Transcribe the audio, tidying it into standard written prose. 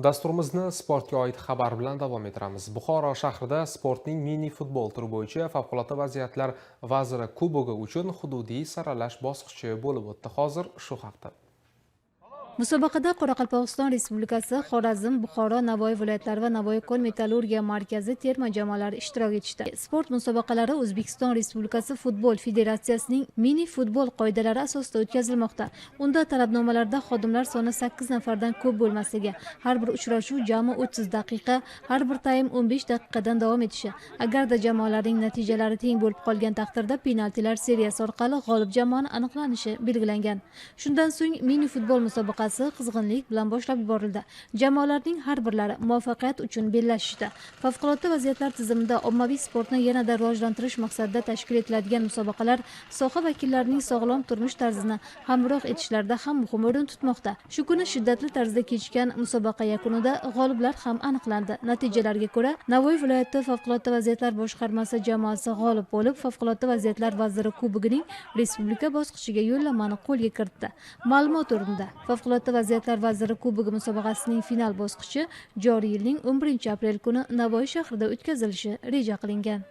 Dasturimizni sportga oid xabar bilan davom ettiramiz. Buxoro shahrida sportning mini futbol turi bo'yicha Favqulodda vaziyatlar vaziri kubogi uchun hududiy saralash bosqichi bo'lib o'tdi. Hozir shu haqda. Musobaqada Qoraqalpog'iston Respublikasi, Xorazm, Buxoro, Navoiy viloyatlari va Navoiy kon metallurgiya markazi terma jamoalari ishtirok etishdi. Sport musobaqalari O'zbekiston Respublikasi Futbol federatsiyasining mini futbol qoidalari asosida o'tkazilmoqda. Unda talabnomalarda xodimlar soni 8 nafardan ko'p bo'lmasligi, har bir uchrashuv jami 30 daqiqa, har bir taym 15 daqiqadan davom etishi, agarda jamoalarning natijalari teng bo'lib qolgan taqdirda penaltilar seriyasi orqali g'olib jamoani aniqlanishi belgilangan. Shundan so'ng mini futbol musobaqasi qizg'inlik bilan boshlab yuborildi. Jamoalarning har birlari muvaffaqiyat uchun bellashishdi. Favqulodda vaziyatlar tizimida ommaviy sportni yanada rivojlantirish maqsadida tashkil etiladigan musobaqalar soha vakillarining sog'lom turmush tarzini hamroh etishlarida ham muhim o'rin tutmoqda. Shu kuni shiddatli tarzda kechgan musobaqa yakunida g'oliblar ham aniqlandi. Natijalarga ko'ra, Navoiy viloyati Favqulodda vaziyatlar boshqarmasi jamoasi g'olib bo'lib, Favqulodda vaziyatlar vaziri kubogining respublika bosqichiga yo'llanmani qo'lga kiritdi. Ma'lumot o'rnida, Favqulodda vaziyatlar vaziri kubogi musobaqasining final bosqichi joriy yilning 11 aprel kuni Navoiy shahrida o'tkazilishi reja qilingan.